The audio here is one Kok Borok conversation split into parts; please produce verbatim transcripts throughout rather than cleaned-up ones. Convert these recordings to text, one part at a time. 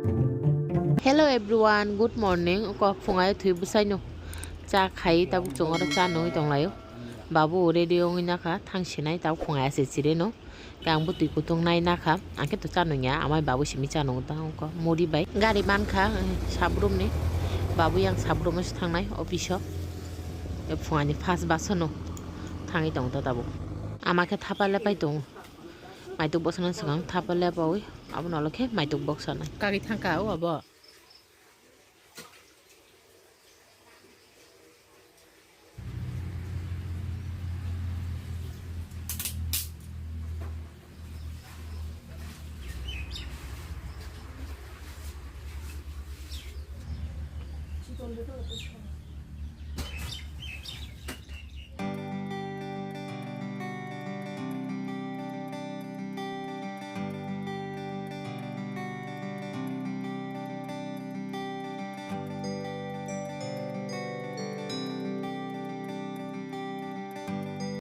Hello everyone, good morning. Oko phungai thwi bwsaino cha khai tabuk chwng oro cha nungwi tonglaio. Babu ready wngwi nakha thang sinai tabuk phungai ase chireno. Khe ang bwtwi kutung nai nakha, ang khe to cha nungya, amai babu simi cha nungo tang oko muri bai. Gari mankha, eh, sabrum ni. Babu yang sabrum se thangnai office o. E phungai ni first bus no thangwi tong ta tabuk. Ama khe thapa lepai tongo. Maituk bwsana swkang thapa lepaui, abono ulo khe maituk bwsana. Kagwi thangka o abo.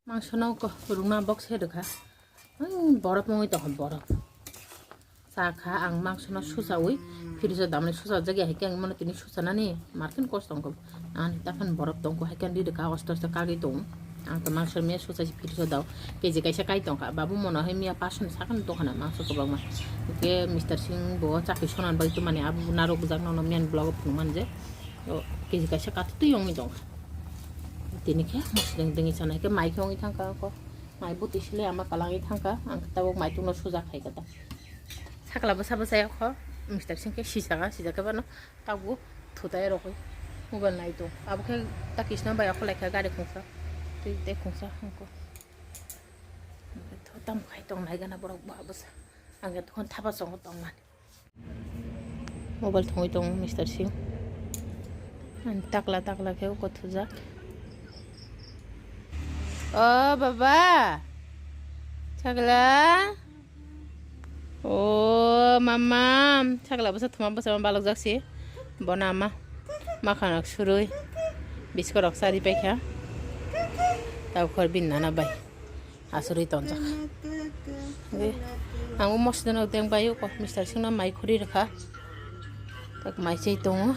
Mangso no ko rwngna box se rwkha. Hmm, borok wngwi tongkha borok. Cha kha ang mangso no suchaui fridge o damni suchajak ya, hai khe ang mano tini suchanani marken kosto wngkha. Ani taphani borok tongkha, hai khe ang riri kha osto osto kagwi tongo. Ang to mangso miya suchai fridge o dao. Keji kaisa kai tongkha. Babu mono hai miya pason sakani dokhana mangso kwbangma. Hwnkhe Mister Singh bo chakri sonani bagwi tongmani abo narwk bwjak nono miyan vlog o phunukmani je. O keji kaisa kattwi wngwi tongkha. Tini khe mosodeng dengwi chanai khe mai khe wngwi thangkha ako. Mai bwtwi sile ama kwlangwi thangkha, ang khe tabuk maitukno suja khai khe ta. Sakla bwsa bwsa yakho, Mister Singh khe sijaka, sijak khe bono tabuk thutai rokwi mobile nai tongo. Abo khe ta kisna bai yakho lai kha gari khungsa, twi tei khungsa hwnko. Tamo khai tong nai gana borok bwsa bwsa. Ang khe dokhon thapa chongo tongmani. Mobile thwngwi tongo Mister Singh. Ani takla takla khe uko thujak. O baba. Sakla. O mama. Sakla bwsa thuma bwsa balokjak si. Bono ama. Makhanak surui. Biskot rok chari paikha. Tau khor bin nana bai. Aswrwi tonjak. Ang o mosodeno teng bai o Mister Singh no mai khuri rwkha. Tak mai chai tongo.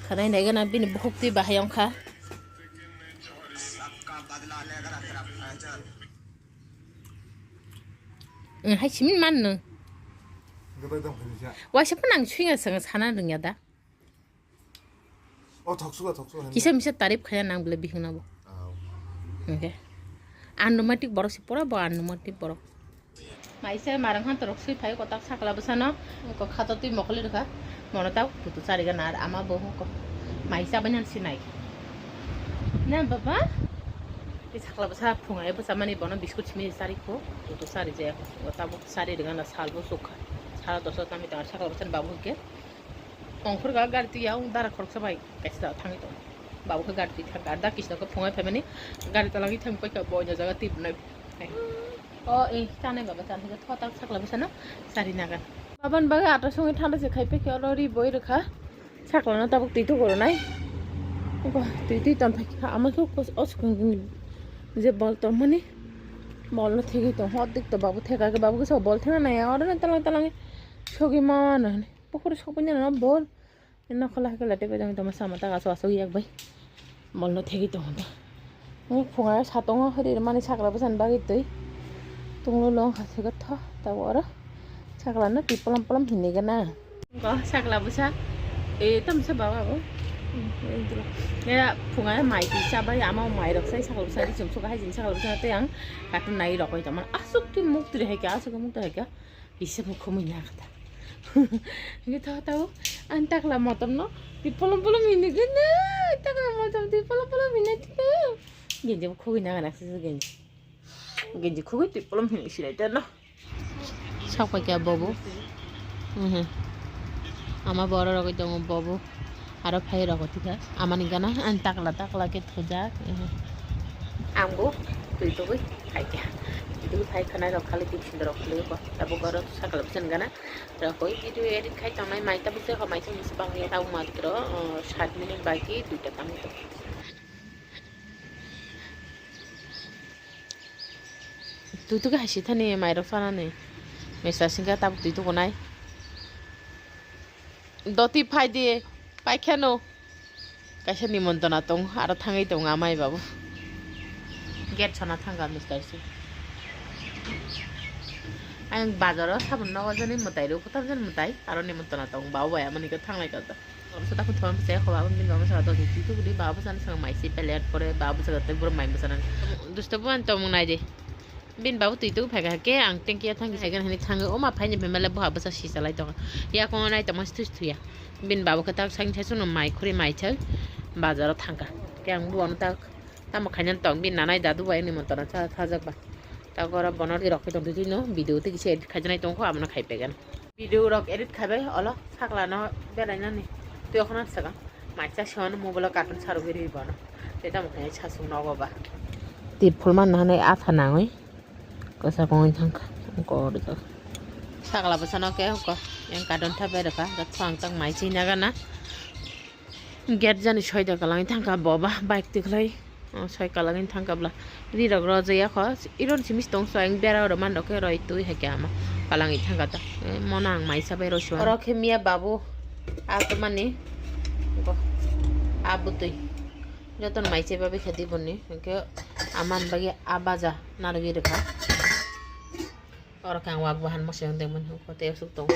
Khanai nai gana bini bukhuk twi bahai wngkha. Hai simin man nung. Waisa phano ang swinga sanga sana rwngya da. O thoksuga, thoksuga. Kisa misa tarif khaya nang bile bihingna bo. Aw. Hwnkhe. Anumatik borok si pura bo anumatik borok. Maisa marang han torok sui phai kotak sakla bwsano. Ko khato twi mokoli rwkha. Mono ta putu chariga nar ama bo ko. Maisa bai nan sinai. Na baba? Ti sakla bwsa phungai bwsa mani bono biskut simi chari kho. Putu chari jaya ko. O tabuk chari rwgana sal bo sukha. Sal dosa tami ta sakla bwsa babu ke. Ongkhorga gari twi ya, dara khoroksa bai kaisa da thangwi tongo. Babu khe gari twi thangkha, da kisno khe phungai phaimani gari talangwi thangwi paikha, bo oino jaga twi bwnai. O, e, chanai baba, chanai khe thotak sakla bwsano chari nagan. Babani bagwi ato songwi thanda se khai paikha, oro ri boi rwkha. Saklano tabuk twi tuku rwnai. Twi twi ton paikha, ama khe o swkang je bol tongmani. Bolno thegwi tong, hor dik to babu theka khe, babu khe bol thena naiya, oro talang talang sogwi mano hwnwi. Pukhuri sokbaini ano bol. Nokhola hakhe late bai tongma sama ta aso aso yak bai. Bolno thegwi tongo ta. Phunga satongo hori mani sakla bwsani bagwi twi. Tunglo long ha thegwi tho ta oro. Sakla no twi polom polom hinwi gana. Ko sakla bwsa. E tamsa baba bo. Ya phunga mai twi chabai ama mai rok sai sakla bwsa ri chum suka hai jin sakla bwsa tei ang katun nai rok bai tongma. Asuk twi muk twi hai kha asuk muk twi hai kha. Kisa bo khumui ya kata. Hingke tho tau, ang takla motom no, ti polom polom hini gana, takla motom ti polom polom hini tiko. Genji bo khugui na gana sisi genji. Genji khugui ti polom hini sinai ta no. Sak pai kya bobo. Mhm. Ama boro rogoi tongo bobo. Aro phai rogo thikha. Amani gana ang takla takla khe thujak. Ang bo twi tugui phaikha. Twi tugui phai khana rok khali twi sindor rok khali ko. Tabuk oro sakla bwsani gana rok koi video edit khai tongnai mai tabuk se homai se bang ya tabuk matro, uh, sat minute baki duita tangwi tong. Twi tugui hai sithani mai rok sanani. Mesa singka tabuk twi tugunai. Doti phai di, paikheno. Kaisa nimontona tong, aro thangwi tongo amai babu. Gate sona thangkha mister si. Ang bazaro sabun nogo jani mwtai rw, kwtal jani mwtai, aro nimontona tong, babu bai amani khe thanglai kha. Babu sa dakhun thon se khoba, aboni babu sa doti twi tubudi, babu sa sang mai si pelet pore, babu sa tei buro mai bwsana. Dusto buan tongmung nai di. Bini babu twi twi phaikha khe ang tanki ya thangwi saigan hwnwi thango. O ma phaini phaimale boha bwsa sichalai tongo. Yakung nai tongma si thuya. Bini babu khe tak saini saichung no mai khuri mai chai bazaro thangkha. Khe ang buano tak tamo khainani tong bini nanai dadu bai nimontona cha thajak ba. Tak oro bono rok khe tong twi no video tei kisa edit khaijaknai tongkho abono khai pegana. Video rok edit khaibai olo sakla no berainani twi okhorno saka. Maisa sewano mobile o cartoon sarogwi rwi bono. Tei tamo khe sasung nogo ba. Tei phulma nanai atha nangwi kwchak wngwi thangkha. Sakla bwsano khe huko yang cartoon thabai rwkha. Thwng tang mai china gana. Gate jani soida kwlangwi thangkha boba bike tikhlai. Oh, soi kalangin thangkha bla. Rirok rojak ya kho. Iron simi tong so ang bera oro mandok khe roi twi hai khe ama. Kalangin thangkha ta. Eh, mona ang maisa bai roswa. Oro khe miya babu. A to mani. Go. A butui. Joto mai se babi khe di boni. Hwnkhe aman bagi a baja narwgwi rwkha. Oro khe ang wak bahan moseng tengmani hwnkhe tei aswk tong.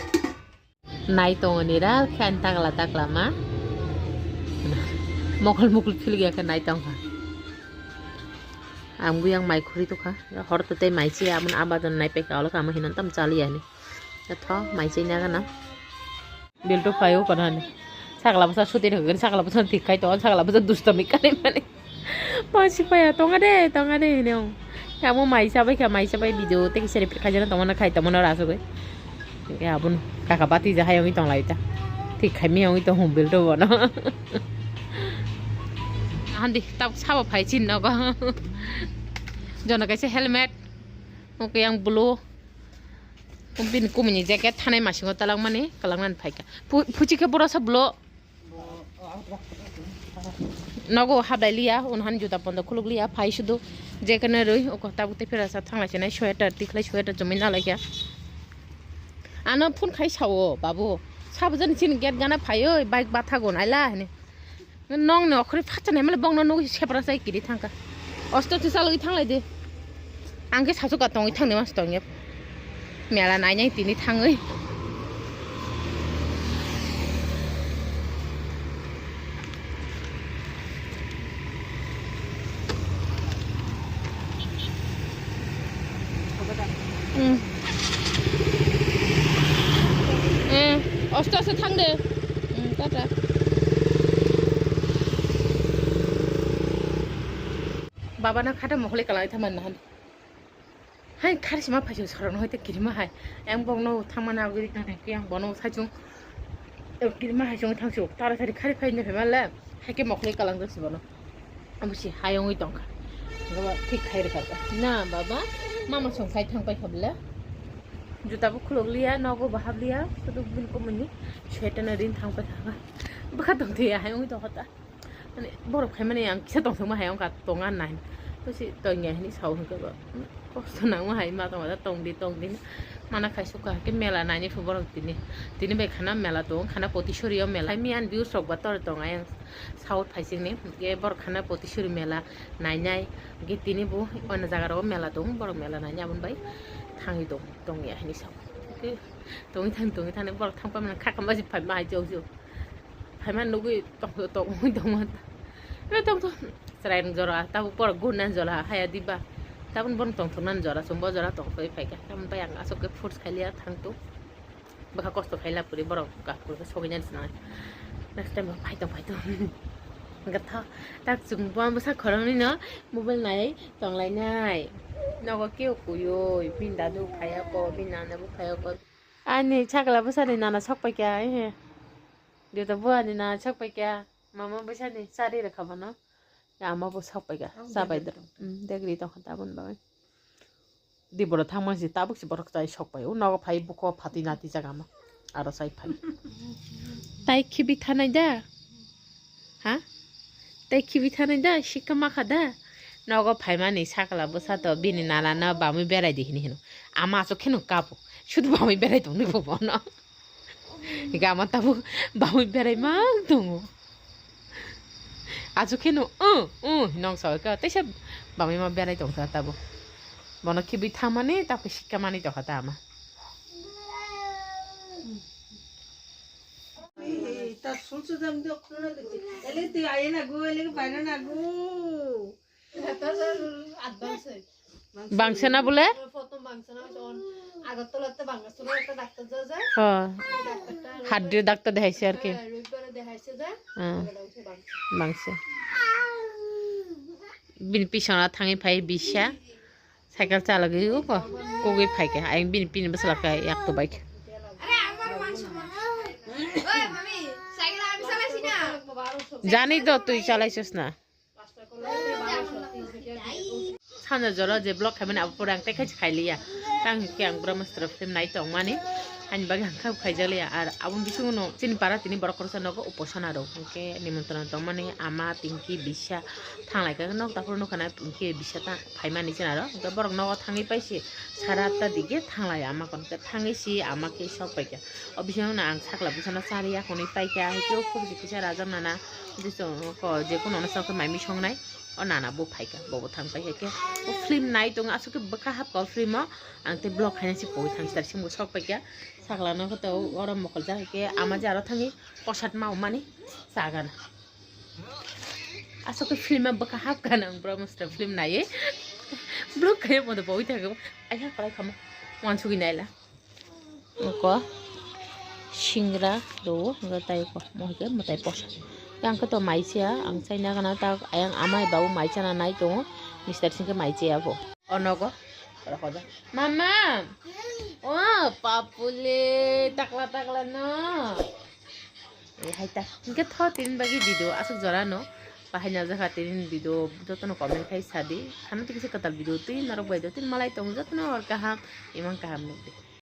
Nai tongo ni ra khe ani takla takla ma. Mokol mukul philgia khe nai tongkha. Ang buyang mai khuri tokha. Hor to tei mai se amon abadon nai pekha olo kama hinan tam chali ani. Tho mai se nagana. Biltu phaio kana ni. Sakla bwsa suti rwgwini, sakla bwsa thik khai tongo, sakla bwsa dustami kanwi mani. Pasi paya tonga de, tonga de hini ong. Kamo mai sabai kha, mai sabai video tei kisa repeat khaijana tongmana khai tongmana ora asugwi. Hingke abun kaka bati ja hayongi tonglai ta. Thik khaimi yongi tong humbil to bono. Handi tab sabo phai chin nogo. Jono kaisa helmet. Oke yang blue. Bini kumini jacket thanai masingo talangmani kalangmani phaikha. Phu-, phuchi khe boro sa blo. Nogo hablai liya, unhani juta pondo khuluk liya, phai sudu jacket no rwi, oko tabuk tei phira sa thanglai sinai sweater, tikhlai sweater chumui nalai kha. Ano phone khai sao, babu. Sabujani chini gate gana phaioi, bike bathago naila hini. Nong ni okhori phatsa naimale bongno nugui sepra sai kiri thangkha. Osto se chalogwi thanglai di. Ang khe sasu ka tongwi thangni mas tongya. Mela nainai tini thangwi. Hmm. Eh, osto osto thang de. Hmm, tata. Baba na khata mokhle kalai thaman na han. Hai khari sima phai sorok no hoite kirima hai. Yang bok no thangma na guri tang ki yang bono sai chung. Kirima hai chung thang chung. Tara thari khari phai ne phai male. Hai ke mokhle kalang jak si bono. Abo si hayungwi tongkha. Baba thik khai rwkha ta. Na baba, mama song khai thang pai kha bwle. Juta bo khuluk liya, nogo bo hap liya, sudu bini kumuni sweater no rin thang pai kha. Bwkha tong thwi ya hayungwi tongkha ta. Mane borok khai mani ang kisa tong thangma hayung kha tonga nai. To si tong ya hini sao hwnkhe bo. Kosto nangma hai ma tongma da tong di tong di. Mana khai sukha ke mela nai ni phu borok tini. Tini bai khana mela tong khana poti sori o mela. Hai mi an views rok ba tor tong ayang. South phaisingni, hwnkhe borok khana Potisuri mela nainai, hwnkhe tini bo oino jaga rogo mela tong, borok mela nainai aboni bai thangwi tong, tongya hinwi sao. Hwnkhe tongwi thang, tongwi thangni borok thang paimani kha khambaji phaima hai chok chok. Phaima nugwi tong, tongwi tongma. Ebe tong tong, chwrairok jora, tabuk borok gurnani jora haya diba. Tabuk borok tongthoknani jora, chwngbo jora tongthogwi phaikha. Tamoni bai ang aswk khe force khailiya thang tong. Bwkha kosto khaila puri borok kha puri khe sogwi nani swnam. Next time phai tong phai tong. Gatha tak chwng bo bwsa khoroknwi no mobile nai tong lainai. Nogo kebo kwrwi bini dadu phaiya ko bini nana bo phaiya ko. Ani chakla bwsani nana sok paikha he. Joto bo ani nana sok paikha. Mama bwsani chari rwkha bono. Ama bo sok paikha. Chabai degri tong. Degri tongkha tabun bagwi. Di borok thangma si tabuk si borok chai sok pai. O nogo phai buko phati nati jaga ma. Aro chai phai. Tai khibi thanai da? Ha? Tai khibi thanai da? Sikha makha da? Nogo phaimani sakla bwsa to bini nana no bamwi berai di hini hino. Ama aswk kheno kapo. Sudu bamwi berai tongni bo bono. Hinkhe ama tabuk bamwi berai mang tongo. Achu kheno, "Uh, uh," hinwi nong sawi kha. Teisa bamwi ma berai tong kha tabuk. Bono khibwi thangmani, tabuk sikha mani tong kha ta ama. Bangsa na bole? Agartala te Bangsa na, on Agartala te Bangsa na, ekta daktar ja ja. Ha. Ei daktar ta Haddir daktar dehaise ar ki. Ha, roibare dehaise ja. Ha. Bangsa. Bini pisana thangwi phai bisa. Cycle chalagwi uko. Kogwi phai kha. Ayang bini pini bwsala kha yak to bike. Jani do twi chalaisus na. Sanja jora je vlog khaimani abo pore ang tei khaisi khailiya. Tang hinkhe ang Brahmastra film nai tongmani. Ani bagwi ang kha khaijakliya. Ar aboni bisingo no chini para tini borok khoroksa nogo uposana rok. Hinkhe nimontron tongmani ama Pinky bisa thanglai kha nok takhoro nukha na Pinky bisa ta phaimani chini aro. Hinkhe borok nogo thangwi paisi sara atta dige thanglai ama kon khe thangwi si ama khe sok paikha. O bisingo no ang sakla bwsano chariya hwnwi paikha. Hinkhe o khobidi kisa rajak nana. Bisong ko je kono no sok mai mi songnai. O nana bo phaikha, bo bo thang paikha khe. O film nai tongo, aswk khe bwkha hapkha o film o. Ang tei vlog khaina se pogwi thang star simo sok paikha. Sakla no khe to oro mokol jak khe ama je aro thangwi posat ma mani chagana. Aswk khe film o bwkha hapkha nang Brahmastra film naiwi. Vlog khaina bo pogwi thang khe. Ai ha kwlai khamo. Wansugwi naila. Oko singra do, hingke tai oko, mo hingke mwtai posa. Yang khe to mai sia, ang chaina gana ta, ayang amai babu mai chana nai tongo, mister singke mai chaya bo. O nogo, oro hoda. Mama! O, papule, takla takla no. E hai ta, hingke tho tini bagi video aswk jora no. Bahai na jaga tini video jotono comment khai sadi. Khana tiki se kwtal video twi norok bai do tini malai tong jotono hor kaham, imang kaham nukdi.